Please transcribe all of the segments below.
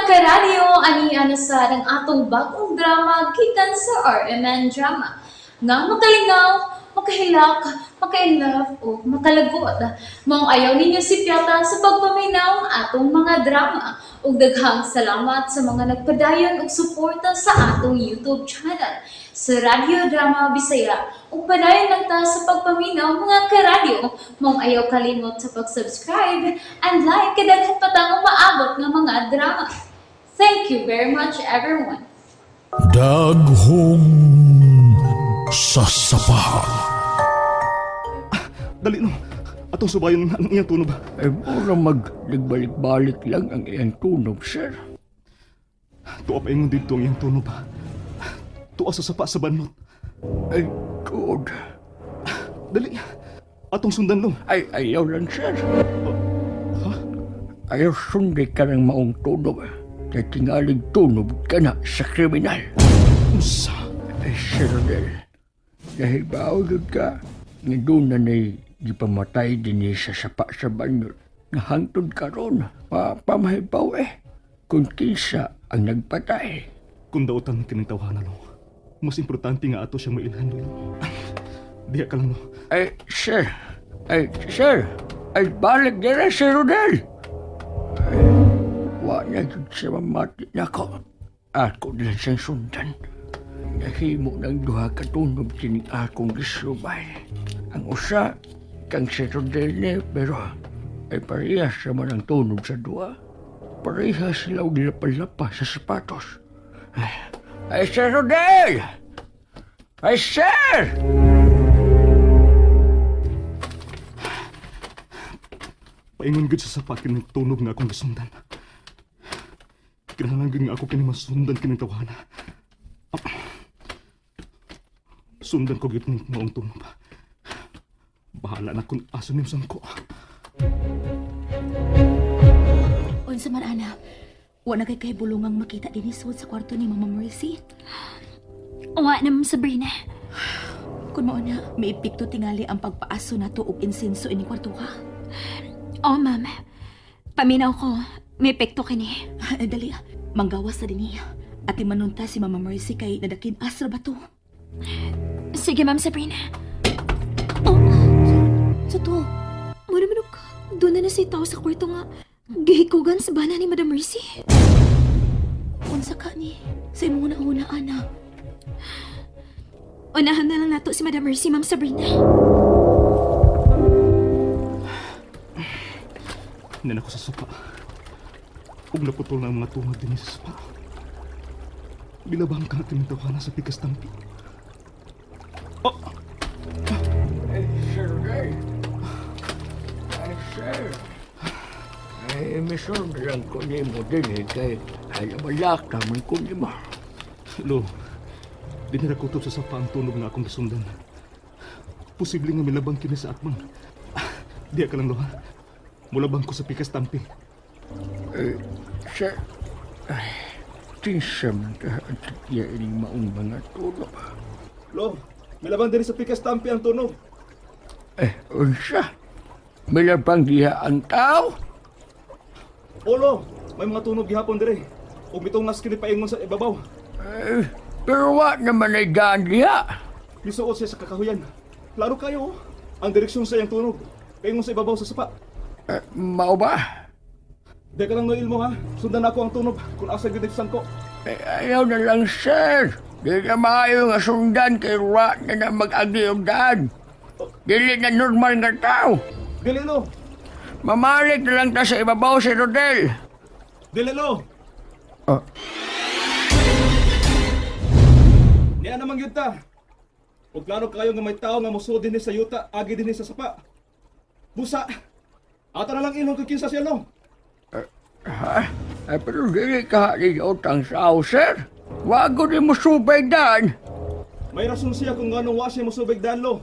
Karadyo, ani na sad ang atong bagong drama gikan sa RMN Drama. Nga makalingaw, makahilak, maka-inlove o makalagot. Maong ayaw ninyo sipyata sa pagpaminaw ang atong mga drama. Ug daghang salamat sa mga nagpadayon og suporta sa atong YouTube channel sa Radyo Drama Bisaya. Ug padayon lang ta sa pagpaminaw, mga karadyo. Maong ayaw kalimot sa pag-subscribe and like kay daghan pa tang umaabot nga mga drama. Thank you very much, everyone. Daghong sa sapa. Dali no. Atong subayon ang iyang tunob. Ay, mura mag nagbalik-balik lang ang iyang tunog, sir. Tuwa pa ingon didto ang iyang tunob. Tuwa sa sapa sa banot. Ay, tuod. Dali. Atong sundan lo. Ay, ayaw lang, sir. Ha? Ayaw sundi ka ng maong tunog. Kay tingalig tunog ka na sa kriminal. Unsa? Ay, Sir Rodel, nahibaw yun ka nga doon na na'y gipamatay din ni sa sapa sa banyot. Nga hangtod karon, pamahibaw eh. Kung kinsa ang nagpatay. Kung dautan kining tawhana lo. Mas importante nga ato siyang mailhan lo. Diha ka lang lo. Ay, sir. Ay, sir. Ay, balik dira, Sir Rodel. Ay, wa na jud siya mamati nako. Ako na lang siyang sundan. Nahimo ng duha ka tunob kining akong gisubay. Ang usa, kang si Rodel ni, pero ay parehas naman ang tunob sa duha. Parehas sila og lapa-lapa sa sapatos. Ay, ay, Sir Rodel! Ay, sir! Paingon gud sa sapa kining tunog nga akong gisundan. Kinahanglan gud nga ako kini masundan kining tawhana. Ah. Sundan ko gyud ning maong tunog. Bahala na kung aso nim sangko. Unsa man ana, wa na kay bulungang makita dinhi sud sa kwarto ni Mama Mercy. Wa na, Ma'am Sabrina. Kun mao na, may epekto tingali ang pagpaaso nato og insenso ini kwarto ha. Oh, ma'am. Paminaw ko, may epekto kini. Dali, manggawas sa dinhi. Ati manunta si Mama Mercy kay nadakin asra ba to? Sige, Ma'am Sabrina. Oh, Sa to, muna man og doon na na si tao sa kwarto nga gihikugan sa bana ni Madam Mercy. Unsa ka ni? Sa imong una-una ana. Unahan na lang nato si Madam Mercy, Ma'am Sabrina. Nan ako sa sapa. Ug naputol na ang mga tungod dinhi sa sapa. Bilabang ka kining tawhana sa pikas tampi. Oh, Ay, Sir Rodel. Ay, sir. Ay, misun lang ko nimo din eh, kay ay malaka man ko nimo. Lo, di na nakutob sa sapa ang tunog nga akong gisundan. Posible nga milabang kini sa atmang. Ah, diya ka lang, lo, ha? Mulabang ko sa pikas tampi. Eh, sir, ay, kinsa man ka at iya ining maong mga tunog. Lo, milabang diri sa pikas tampi ang tunog. Eh, unsa? Milabang diha ang tao? O, lo, may mga tunog gihapon diri. Ug mitungas kini paingon sa ibabaw. Eh, pero wa naman ay daan diha. Misuot siya sa kakahuyan. Klaro kayo, oh. Ang direksyon sa iyang tunog. Paingon sa ibabaw sa sapa. Eh, mao ba? Di ka lang noil mo ha. Sundan ako ang tunog kung asa gyud ko. Eh, ayaw na lang, sir. Di na maayo nga sundan kay wa na na mag-agi og daan. Dili na normal nga tao. Dili lo. Mamalik na lang ta sa ibabaw si Rodel. Dili lo. Ah. Niya naman gyud ta. Ug klaro kayo nga may tao nga mosuod dinhi sa yuta, agi dinhi sa sapa. Busa. Ato na lang ilong kung kinsa siya lo. Ha? Ay, pero dili ka ni utang sao, sir. Wa ko ni mo subay daan. May rason siya kung nganong wa siya mosubig dan lo.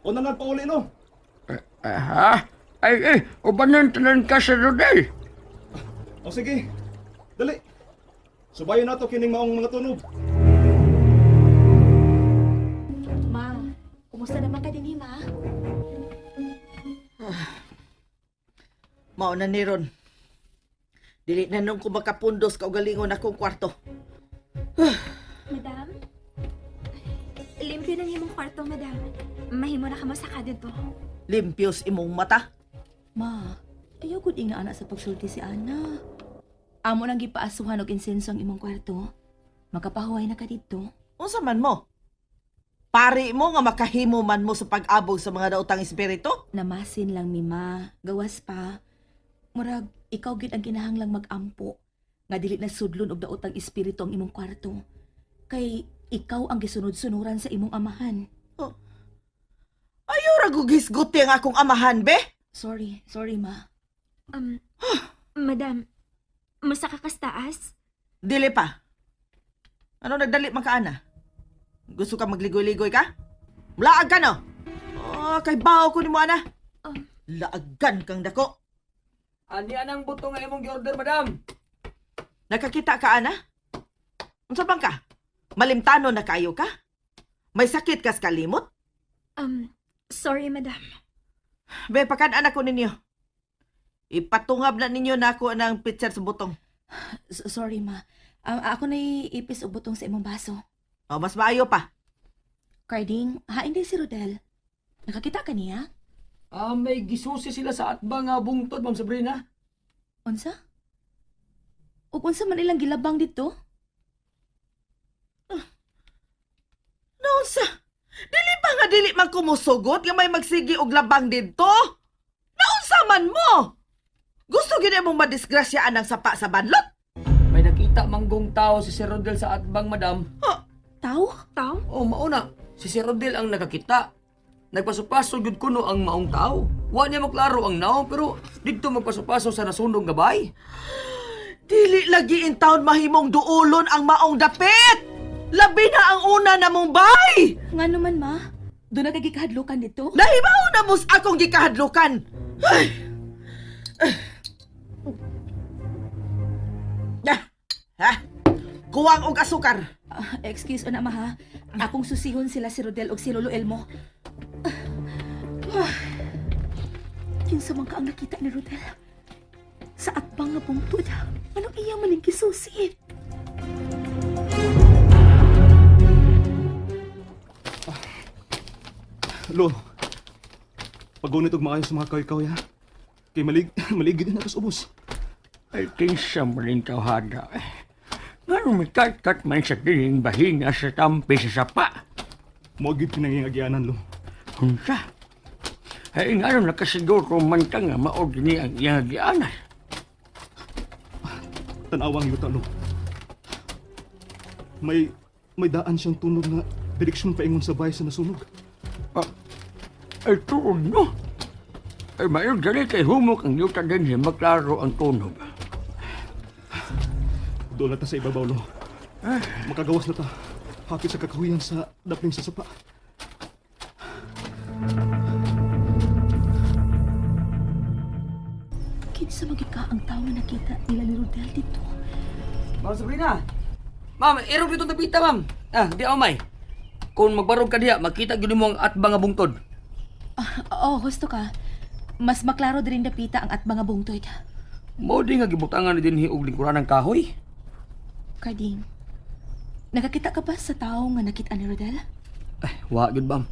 O na lang pauli no. Ah, ha? Ay, eh, ubanan tanan ka sa Rodel. O sige. Dali. Subayon nato kining maong mga tunog. Ma, kumusta naman ka dinhi, ma? Mao na ni Ron. Dili na nung ko makapundos kaugalingon akong kwarto. Madam? Limpyo ng imong kwarto, madam. Mahimo na ka mo saka dito. Limpios imong mata. Ma, ayaw gud nga ana sa pagsulti si Ana. Amo nang gipaasuhan og insenso ang imong kwarto. Makapahuway na ka didto. Unsa man mo? Pari mo nga makahimo man mo sa pag-abog sa mga daotang espiritu? Namasin lang mi ma, gawas pa. Murag ikaw gid ang kinahanglang mag-ampo nga dili na sudlon og daotang espiritu ang imong kwarto. Kay ikaw ang gisunod-sunuran sa imong amahan. Ayaw ra gugisguti ang akong amahan, be. Sorry, sorry ma. Madam, masaka kas taas? Dili pa. Ano nagdali man ka, ana? Gusto ka magligoy-ligoy ka? Laag ka no? Oh, kay bao ko nimo ana. Laagan kang dako. Ani anang buto nga imong gi-order, madam? Nakakita ka ana? Unsa bang ka? Malimtano na kayo ka? May sakit kas kalimot? Sorry, madam. Be, pakan anak ko ninyo. Ipatungab na ninyo na ako ng picture sa butong. Sorry ma. Ako na ipis og butong sa imong baso. Oh, mas maayo pa. Carding, hain din si Rodel. Nakakita ka niya? Ah, may gisusi sila sa atbang nga bungtod, Ma'am Sabrina. Unsa? Ug unsa man ilang gilabang dito? Naunsa? Dili pa nga dili man kumusugot nga may magsigi og labang didto? Naunsa man mo? Gusto gid mong madisgrasyaan ang sapa sa banlot? May nakita manggong tao si Sir Rodel sa atbang, madam. Tao? Tao? Oh, mauna. Si Sir Rodel ang nakakita. Nagpasopaso gyud kuno ang maong tao. Wa niya maklaro ang naong pero didto magpasopaso sa nasunog nga bay. Dili lagi in town mahimong duulon ang maong dapit. Labi na ang una na mong bay. Nga naman ma, doon na kagikahadlukan dito? Nahibaw na mos akong gikahadlukan. Ay. Ah. Ha? Kuwang og asukar. Ah, excuse na ma ha. Akong susihon sila si Rodel og si Lolo Elmo. Ah. Kinsa man ka ang nakita ni Rodel? Sa atbang nga bungtod, anong iya man ang gisusi? Lo, pagunit og maayo sa mga kaw-kaw ha. Kay malig, malig din ako sa ubos. Ay, kinsa man rin tawhana. Nga rumikatkat man sa dining bahina sa tampi sa sapa. Mo gid pinangingagianan lo. Unsa? Ay, nga rin nakasiguro man ka nga maog ni ang iyang gianan. Tanawang yuta lo. May daan siyang tunog nga direksyon paingon sa bahay sa nasunog. Ah, ay, tuon no. Ay, mayon dali kay humok ang yuta din si maklaro ang tunog. Doon na ta sa ibabaw lo. Makagawas na ta. Hapit sa kakahuyan sa dapling sa sapa. Kinsa man gyud ka ang tao nga nakita nila ni Rodel dito? Ma'am Sabrina! Ma'am, irog dito tapita, ma'am. Ah, di ako may. Kung magbarog ka diha, makita gyud mo ang atbang nga bungtod. Ah, oo, gusto ka. Mas maklaro din dapita ang atbang nga bungtod. Mao di nga gibutangan ni dinhi og lingkuran ng kahoy. Carding, nakakita ka ba sa tao nga nakita ni Rodel? Ay, wa gyud ma'am.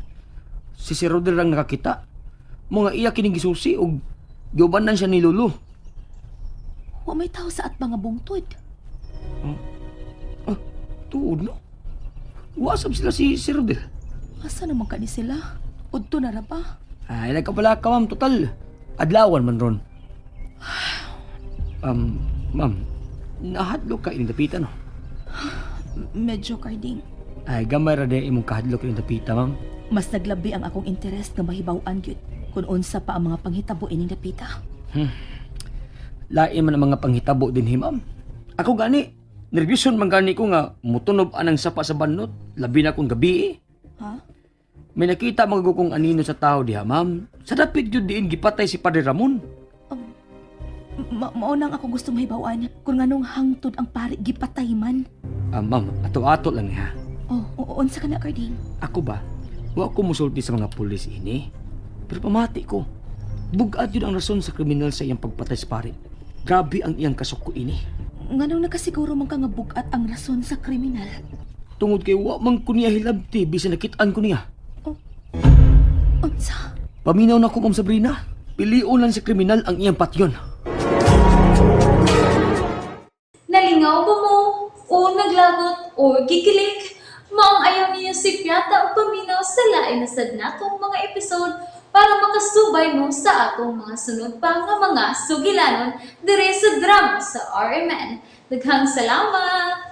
Si Sir Rodel lang nakakita. Mo nga iya kining gisusi og giubanan siya ni Lolo. Wa may tao sa atbang nga bungtod. Ah, tuod no. Wa sab sila si Sir Rodel. Asa naman ka ni sila? Udto na ra ba? Ay, nagkapala ka ma'am, total. Adlawan man ron. Ma'am, nahadlok ka ining dapita no. Medyo, Carding. Ay, gamay ra di imong kahadlok ining dapita, ma'am. Mas naglabi ang akong interes nga mahibaw-an gyud kung unsa pa ang mga panghitabo ining dapita. Lain man ang mga panghitabo din ma'am. Ako gani, nervyuson man gani ko nga mutunob anang sapa sa banot, labi na kung gabi eh. Ha? May nakita mga kong anino sa tao diha, ma'am. Sa dapit yun diin gipatay si Padre Ramon. Mao nang ako gusto mahibaw-an kung nganong hangtod ang pari gipatay man. Ah, ma'am, ato-ato lang niya. Oh, oo, unsa ka na, Carding? Ako ba? Wa ko musulti sa mga pulis ini. Pero pamati ko. Bugad yun ang rason sa kriminal sa iyang pagpatay sa pare. Grabe ang iyang kasuko ini. Nganong nakasiguro man ka nga bugat ang rason sa kriminal? Tungod kay wa man ko niya hilabti bisan nakit-an ko niya. Unsa? Paminaw na ko, Ma'am Sabrina. Pilion lang sa kriminal ang iyang patyon. Nalingaw ba mo? O naglagot o gikilig? Maong ayaw niyo si Piata o paminaw sa lain na sad natong mga episode para makasubay mo sa atong mga sunod pa nga mga sugilanon dire sa drama sa RMN. Daghang salamat!